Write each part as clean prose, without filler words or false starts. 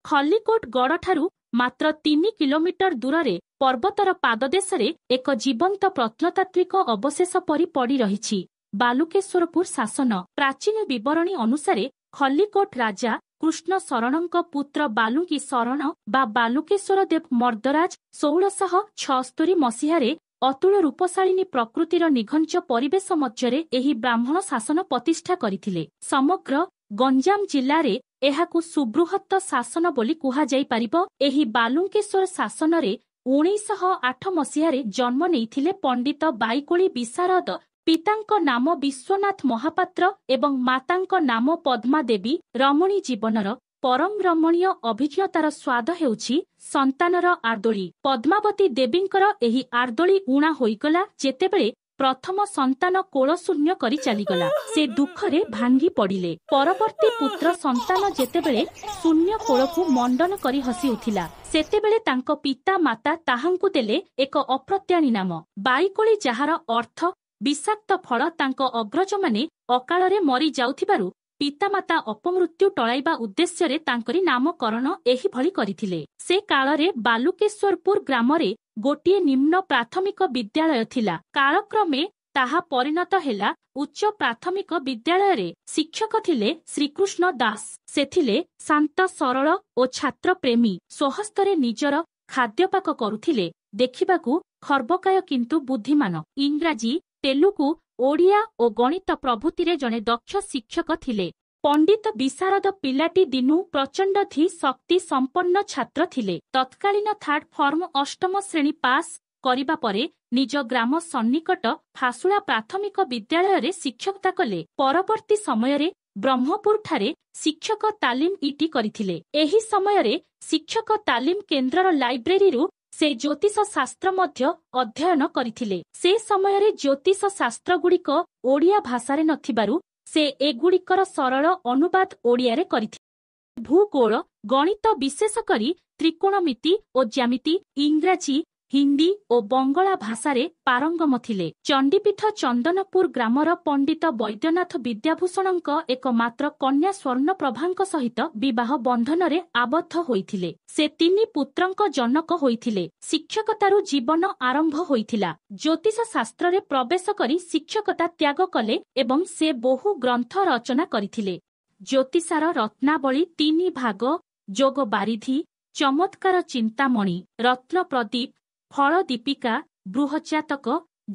ଖଲ୍ଲିକୋଟ ଗଡ଼ଠାରୁ ମାତ୍ର 3 କିଲୋମିଟର ଦୂରରେ ପର୍ବତର ପାଦଦେଶରେ ଏକ ଜୀବନ୍ତ ପ୍ରତ୍ନତାତ୍ତ୍ୱିକ ଅବଶେଷ ପରି ପଡ଼ି ରହିଛି ବାଲୁକେଶ୍ୱରପୁର ଶାସନ। ପ୍ରାଚୀନ ବିବରଣୀ ଅନୁସାରେ ଖଲ୍ଲିକୋଟ ରାଜା କୃଷ୍ଣ ଶରଣଙ୍କ ପୁତ୍ର ବାଲୁଙ୍କି ଶରଣ ବା ବାଲୁକେଶ୍ୱର ଦେବ ମର୍ଦ୍ଦରାଜ 1676 ମସିହାରେ ଅତୁଳ ରୂପଶାଳିନୀ ପ୍ରକୃତିର ନିଘଞ୍ଚ ପରିବେଶ ମଧ୍ୟରେ ଏହି ବ୍ରାହ୍ମଣ ଶାସନ ପ୍ରତିଷ୍ଠା କରିଥିଲେ। ସମଗ୍ର ଗଞ୍ଜାମ ଜିଲ୍ଲାରେ ଏହାକୁ ସୁବୃହତ୍ତ ଶାସନ ବୋଲି କୁହାଯାଇପାରିବ। ଏହି ବାଲୁଙ୍କେଶ୍ୱର ଶାସନରେ 1908 ମସିହାରେ ଜନ୍ମ ନେଇଥିଲେ ପଣ୍ଡିତ ବାଇକୋଳି ବିଶାରଦ। ପିତାଙ୍କ ନାମ ବିଶ୍ୱନାଥ ମହାପାତ୍ର ଏବଂ ମାତାଙ୍କ ନାମ ପଦ୍ମା ଦେବୀ। ରମଣୀ ଜୀବନର ପରମ ରମଣୀୟ ଅଭିଜ୍ଞତାର ସ୍ୱାଦ ହେଉଛି ସନ୍ତାନର ଆର୍ଦୋଳି। ପଦ୍ମାବତୀ ଦେବୀଙ୍କର ଏହି ଆର୍ଦୋଳି ଊଣା ହୋଇଗଲା ଯେତେବେଳେ ପ୍ରଥମ ସନ୍ତାନ କୋଳ ଶୂନ୍ୟ କରି ଚାଲିଗଲା। ସେ ଦୁଃଖରେ ଭାଙ୍ଗି ପଡ଼ିଲେ। ପରବର୍ତ୍ତୀ ପୁତ୍ର ସନ୍ତାନ ଯେତେବେଳେ ଶୂନ୍ୟ କୋଳକୁ ମଣ୍ଡନ କରି ହସି ଉଠିଲା, ସେତେବେଳେ ତାଙ୍କ ପିତା ମାତା ତାହାଙ୍କୁ ଦେଲେ ଏକ ଅପ୍ରତ୍ୟାଣୀ ନାମ ବାଇକୋଳି, ଯାହାର ଅର୍ଥ ବିଷାକ୍ତ ଫଳ। ତାଙ୍କ ଅଗ୍ରଜମାନେ ଅକାଳରେ ମରି ଯାଉଥିବାରୁ ପିତାମାତା ଅପମୃତ୍ୟୁ ଟଳାଇବା ଉଦ୍ଦେଶ୍ୟରେ ତାଙ୍କରି ନାମକରଣ ଏହିଭଳି କରିଥିଲେ। ସେ କାଳରେ ବାଲୁକେଶ୍ୱରପୁର ଗ୍ରାମରେ ଗୋଟିଏ ନିମ୍ନ ପ୍ରାଥମିକ ବିଦ୍ୟାଳୟ ଥିଲା। କାଳକ୍ରମେ ତାହା ପରିଣତ ହେଲା ଉଚ୍ଚ ପ୍ରାଥମିକ ବିଦ୍ୟାଳୟରେ। ଶିକ୍ଷକ ଥିଲେ ଶ୍ରୀକୃଷ୍ଣ ଦାସ। ସେ ଥିଲେ ଶାନ୍ତ, ସରଳ ଓ ଛାତ୍ରପ୍ରେମୀ। ସ୍ୱହସ୍ତରେ ନିଜର ଖାଦ୍ୟପାକ କରୁଥିଲେ। ଦେଖିବାକୁ ଖର୍ବକାୟ କିନ୍ତୁ ବୁଦ୍ଧିମାନ। ଇଂରାଜୀ, ତେଲୁଗୁ, ଓଡ଼ିଆ ଓ ଗଣିତ ପ୍ରଭୃତିରେ ଜଣେ ଦକ୍ଷ ଶିକ୍ଷକ ଥିଲେ। ପଣ୍ଡିତ ବିଶାରଦ ପିଲାଟି ଦିନୁ ପ୍ରଚଣ୍ଡ ଧୀ ଶକ୍ତି ସମ୍ପନ୍ନ ଛାତ୍ର ଥିଲେ। ତତ୍କାଳୀନ ଥାର୍ଡ ଫର୍ମ ଅଷ୍ଟମ ଶ୍ରେଣୀ ପାସ୍ କରିବା ପରେ ନିଜ ଗ୍ରାମ ସନ୍ନିକଟ ଫାସୁଳା ପ୍ରାଥମିକ ବିଦ୍ୟାଳୟରେ ଶିକ୍ଷକତା କଲେ। ପରବର୍ତ୍ତୀ ସମୟରେ ବ୍ରହ୍ମପୁରଠାରେ ଶିକ୍ଷକ ତାଲିମ ଇଟି କରିଥିଲେ। ଏହି ସମୟରେ ଶିକ୍ଷକ ତାଲିମ କେନ୍ଦ୍ରର ଲାଇବ୍ରେରୀରୁ ସେ ଜ୍ୟୋତିଷ ଶାସ୍ତ୍ର ମଧ୍ୟ ଅଧ୍ୟୟନ କରିଥିଲେ। ସେ ସମୟରେ ଜ୍ୟୋତିଷ ଶାସ୍ତ୍ରଗୁଡ଼ିକ ଓଡ଼ିଆ ଭାଷାରେ ନଥିବାରୁ ସେ ଏଗୁଡ଼ିକର ସରଳ ଅନୁବାଦ ଓଡ଼ିଆରେ କରିଥିଲେ। ଭୂଗୋଳ, ଗଣିତ, ବିଶେଷ କରି ତ୍ରିକୋଣମିତି ଓ ଜ୍ୟାମିତି, ଇଂରାଜୀ, ହିନ୍ଦୀ ଓ ବଙ୍ଗଳା ଭାଷାରେ ପାରଙ୍ଗମ ଥିଲେ। ଚଣ୍ଡୀପୀଠ ଚନ୍ଦନପୁର ଗ୍ରାମର ପଣ୍ଡିତ ବୈଦ୍ୟନାଥ ବିଦ୍ୟାଭୂଷଣଙ୍କ ଏକମାତ୍ର କନ୍ୟା ସ୍ୱର୍ଣ୍ଣପ୍ରଭାଙ୍କ ସହିତ ବିବାହ ବନ୍ଧନରେ ଆବଦ୍ଧ ହୋଇଥିଲେ। ସେ 3 ପୁତ୍ରଙ୍କ ଜନକ ହୋଇଥିଲେ। ଶିକ୍ଷକତାରୁ ଜୀବନ ଆରମ୍ଭ ହୋଇଥିଲା। ଜ୍ୟୋତିଷ ଶାସ୍ତ୍ରରେ ପ୍ରବେଶ କରି ଶିକ୍ଷକତା ତ୍ୟାଗ କଲେ ଏବଂ ସେ ବହୁ ଗ୍ରନ୍ଥ ରଚନା କରିଥିଲେ। ଜ୍ୟୋତିଷାର ରତ୍ନାବଳୀ 3 ଭାଗ, ଯୋଗ ବାରିଧି, ଚମତ୍କାର ଚିନ୍ତାମଣି, ରତ୍ନ ପ୍ରଦୀପ, ଫଳଦୀପିକା, ବୃହଜାତକ,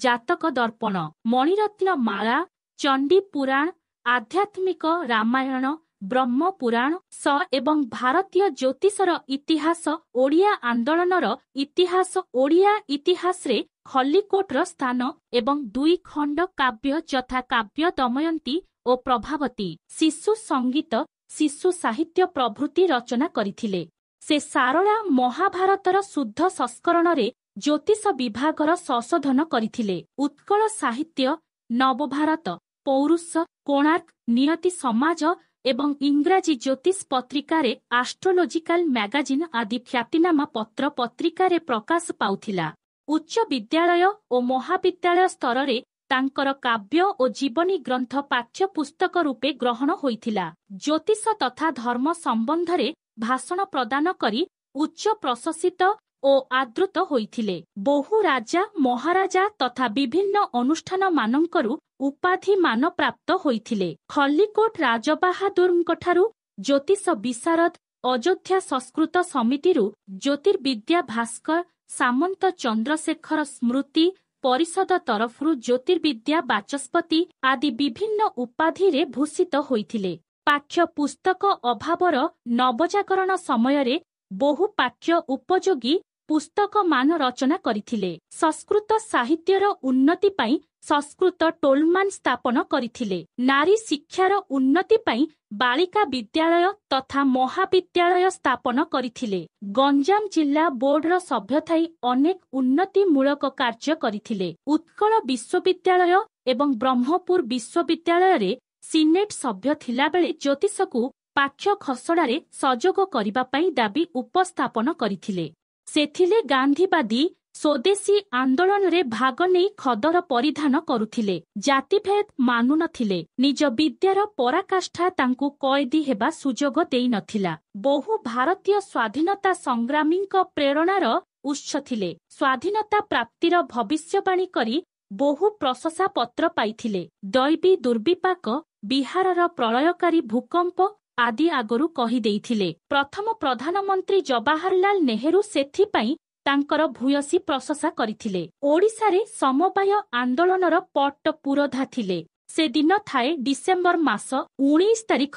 ଜାତକ ଦର୍ପଣ, ମଣିରତ୍ନ ମାଳା, ଚଣ୍ଡୀ ପୁରାଣ, ଆଧ୍ୟାତ୍ମିକ ରାମାୟଣ, ବ୍ରହ୍ମ ପୁରାଣ ସ ଏବଂ ଭାରତୀୟ ଜ୍ୟୋତିଷର ଇତିହାସ, ଓଡ଼ିଆ ଆନ୍ଦୋଳନର ଇତିହାସ, ଓଡ଼ିଆ ଇତିହାସରେ ଖଲ୍ଲିକୋଟର ସ୍ଥାନ ଏବଂ 2 ଖଣ୍ଡ କାବ୍ୟ ଯଥା କାବ୍ୟ ଦମୟନ୍ତୀ ଓ ପ୍ରଭାବତୀ, ଶିଶୁ ସଙ୍ଗୀତ, ଶିଶୁ ସାହିତ୍ୟ ପ୍ରଭୃତି ରଚନା କରିଥିଲେ। ସେ ସାରଳା ମହାଭାରତର ଶୁଦ୍ଧ ସଂସ୍କରଣରେ ଜ୍ୟୋତିଷ ବିଭାଗର ସଂଶୋଧନ କରିଥିଲେ। ଉତ୍କଳ ସାହିତ୍ୟ, ନବଭାରତ, ପୌରୁଷ, କୋଣାର୍କ, ନିୟତି ସମାଜ ଏବଂ ଇଂରାଜୀ ଜ୍ୟୋତିଷ ପତ୍ରିକାରେ ଆଷ୍ଟ୍ରୋଲୋଜିକାଲ ମ୍ୟାଗାଜିନ୍ ଆଦି ଖ୍ୟାତିନାମା ପତ୍ର ପତ୍ରିକାରେ ପ୍ରକାଶ ପାଉଥିଲା। ଉଚ୍ଚ ବିଦ୍ୟାଳୟ ଓ ମହାବିଦ୍ୟାଳୟ ସ୍ତରରେ ତାଙ୍କର କାବ୍ୟ ଓ ଜୀବନୀ ଗ୍ରନ୍ଥ ପାଠ୍ୟ ପୁସ୍ତକ ରୂପେ ଗ୍ରହଣ ହୋଇଥିଲା। ଜ୍ୟୋତିଷ ତଥା ଧର୍ମ ସମ୍ବନ୍ଧରେ ଭାଷଣ ପ୍ରଦାନ କରି ଉଚ୍ଚ ପ୍ରଶଂସିତ ଓ ଆଦୃତ ହୋଇଥିଲେ। ବହୁ ରାଜା ମହାରାଜା ତଥା ବିଭିନ୍ନ ଅନୁଷ୍ଠାନମାନଙ୍କରୁ ଉପାଧିମାନ ପ୍ରାପ୍ତ ହୋଇଥିଲେ। ଖଲ୍ଲିକୋଟ ରାଜବାହାଦୁରଙ୍କଠାରୁ ଜ୍ୟୋତିଷ ବିଶାରଦ, ଅଯୋଧ୍ୟା ସଂସ୍କୃତ ସମିତିରୁ ଜ୍ୟୋତିର୍ବିଦ୍ୟା ଭାସ୍କର, ସାମନ୍ତ ଚନ୍ଦ୍ରଶେଖର ସ୍ମୃତି ପରିଷଦ ତରଫରୁ ଜ୍ୟୋତିର୍ବିଦ୍ୟା ବାଚସ୍ପତି ଆଦି ବିଭିନ୍ନ ଉପାଧିରେ ଭୂଷିତ ହୋଇଥିଲେ। ପାଠ୍ୟ ପୁସ୍ତକ ଅଭାବର ନବଜାଗରଣ ସମୟରେ ବହୁ ପାଠ୍ୟ ଉପଯୋଗୀ ପୁସ୍ତକମାନ ରଚନା କରିଥିଲେ। ସଂସ୍କୃତ ସାହିତ୍ୟର ଉନ୍ନତି ପାଇଁ ସଂସ୍କୃତ ଟୋଲମାନ ସ୍ଥାପନ କରିଥିଲେ। ନାରୀ ଶିକ୍ଷାର ଉନ୍ନତି ପାଇଁ ବାଳିକା ବିଦ୍ୟାଳୟ ତଥା ମହାବିଦ୍ୟାଳୟ ସ୍ଥାପନ କରିଥିଲେ। ଗଞ୍ଜାମ ଜିଲ୍ଲା ବୋର୍ଡର ସଭ୍ୟ ଥାଇ ଅନେକ ଉନ୍ନତିମୂଳକ କାର୍ଯ୍ୟ କରିଥିଲେ। ଉତ୍କଳ ବିଶ୍ୱବିଦ୍ୟାଳୟ ଏବଂ ବ୍ରହ୍ମପୁର ବିଶ୍ୱବିଦ୍ୟାଳୟରେ ସିନେଟ୍ ସଭ୍ୟ ଥିଲାବେଳେ ଜ୍ୟୋତିଷକୁ ପାଠ୍ୟ ଖସଡ଼ାରେ ସହଯୋଗ କରିବା ପାଇଁ ଦାବି ଉପସ୍ଥାପନ କରିଥିଲେ। ସେ ଥିଲେ ଗାନ୍ଧୀବାଦୀ, ସ୍ୱଦେଶୀ ଆନ୍ଦୋଳନରେ ଭାଗ ନେଇ ଖଦର ପରିଧାନ କରୁଥିଲେ। ଜାତିଭେଦ ମାନୁନଥିଲେ। ନିଜ ବିଦ୍ୟାର ପରାକାଷ୍ଠା ତାଙ୍କୁ କଏଦୀ ହେବା ସୁଯୋଗ ଦେଇନଥିଲା। ବହୁ ଭାରତୀୟ ସ୍ୱାଧୀନତା ସଂଗ୍ରାମୀଙ୍କ ପ୍ରେରଣାର ଉତ୍ସ ଥିଲେ। ସ୍ୱାଧୀନତା ପ୍ରାପ୍ତିର ଭବିଷ୍ୟବାଣୀ କରି ବହୁ ପ୍ରଶଂସା ପତ୍ର ପାଇଥିଲେ। ଦୈବୀ ଦୁର୍ବିପାକ, ବିହାରର ପ୍ରଳୟକାରୀ ଭୂକମ୍ପ ଆଦି ଆଗରୁ କହିଦେଇଥିଲେ। ପ୍ରଥମ ପ୍ରଧାନମନ୍ତ୍ରୀ ଜବାହରଲାଲ ନେହେରୁ ସେଥିପାଇଁ ତାଙ୍କର ଭୂୟସୀ ପ୍ରଶଂସା କରିଥିଲେ। ଓଡ଼ିଶାରେ ସମବାୟ ଆନ୍ଦୋଳନର ପଟ୍ଟ ପୁରୋଧା ଥିଲେ। ସେଦିନ ଥାଏ ଡିସେମ୍ବର ମାସ 19 ତାରିଖ,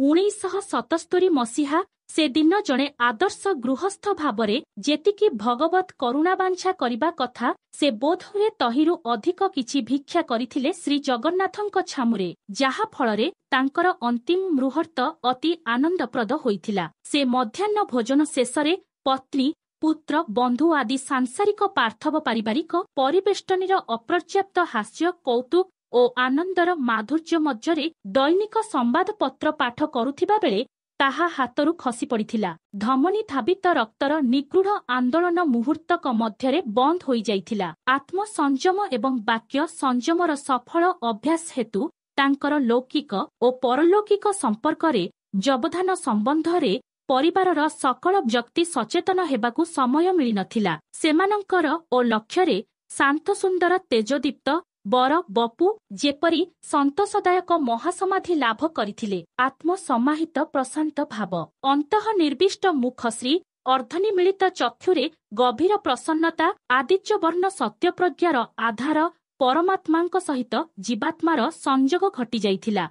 1977 ମସିହା। ସେଦିନ ଜଣେ ଆଦର୍ଶ ଗୃହସ୍ଥ ଭାବରେ ଯେତିକି ଭଗବତ କରୁଣାବାଞ୍ଛା କରିବା କଥା, ସେ ବୋଧହୁଏ ତହିଁରୁ ଅଧିକ କିଛି ଭିକ୍ଷା କରିଥିଲେ ଶ୍ରୀ ଜଗନ୍ନାଥଙ୍କ ଛାମୁରେ, ଯାହା ଫଳରେ ତାଙ୍କର ଅନ୍ତିମ ମୁହୂର୍ତ୍ତ ଅତି ଆନନ୍ଦପ୍ରଦ ହୋଇଥିଲା। ସେ ମଧ୍ୟାହ୍ନ ଭୋଜନ ଶେଷରେ ପତ୍ନୀ, ପୁତ୍ର, ବନ୍ଧୁ ଆଦି ସାଂସାରିକ ପାର୍ଥବ ପାରିବାରିକ ପରିବେଷ୍ଟନୀର ଅପର୍ଯ୍ୟାପ୍ତ ହାସ୍ୟ, କୌତୁକ ଓ ଆନନ୍ଦର ମାଧୁର୍ଯ୍ୟ ମଧ୍ୟରେ ଦୈନିକ ସମ୍ବାଦପତ୍ର ପାଠ କରୁଥିବା ବେଳେ ତାହା ହାତରୁ ଖସି ପଡ଼ିଥିଲା। ଧମନୀ ଧାବିତ ରକ୍ତର ନିଗୂଢ଼ ଆନ୍ଦୋଳନ ମୁହୂର୍ତ୍ତକ ମଧ୍ୟରେ ବନ୍ଦ ହୋଇଯାଇଥିଲା। ଆତ୍ମସଂଯମ ଏବଂ ବାକ୍ୟ ସଂଯମର ସଫଳ ଅଭ୍ୟାସ ହେତୁ ତାଙ୍କର ଲୌକିକ ଓ ପରଲୌକିକ ସମ୍ପର୍କରେ ଯବଧାନ ସମ୍ବନ୍ଧରେ ପରିବାରର ସକଳ ବ୍ୟକ୍ତି ସଚେତନ ହେବାକୁ ସମୟ ମିଳିନଥିଲା। ସେମାନଙ୍କର ଓ ଲକ୍ଷ୍ୟରେ ଶାନ୍ତସୁନ୍ଦର ତେଜୋଦୀପ୍ତ ବର ବପୁ ଯେପରି ସନ୍ତୋଷଦାୟକ ମହାସମାଧି ଲାଭ କରିଥିଲେ, ଆତ୍ମସମାହିତ ପ୍ରଶାନ୍ତ ଭାବ, ଅନ୍ତଃ ନିର୍ବିଷ୍ଟ ମୁଖଶ୍ରୀ, ଅର୍ଦ୍ଧନିମୀଳିତ ଚକ୍ଷୁରେ ଗଭୀର ପ୍ରସନ୍ନତା, ଆଦିତ୍ୟବର୍ଣ୍ଣ ସତ୍ୟପ୍ରଜ୍ଞାର ଆଧାର ପରମାତ୍ମାଙ୍କ ସହିତ ଜୀବାତ୍ମାର ସଂଯୋଗ ଘଟିଯାଇଥିଲା।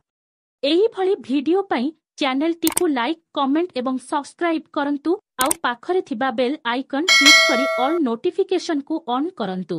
ଏହିଭଳି ଭିଡିଓ ପାଇଁ ଚ୍ୟାନେଲଟିକୁ ଲାଇକ୍, କମେଣ୍ଟ ଏବଂ ସବସ୍କ୍ରାଇବ୍ କରନ୍ତୁ, ଆଉ ପାଖରେ ଥିବା ବେଲ୍ ଆଇକନ୍ କ୍ଲିକ୍ କରି ଅଲ୍ ନୋଟିଫିକେସନକୁ ଅନ୍ କରନ୍ତୁ।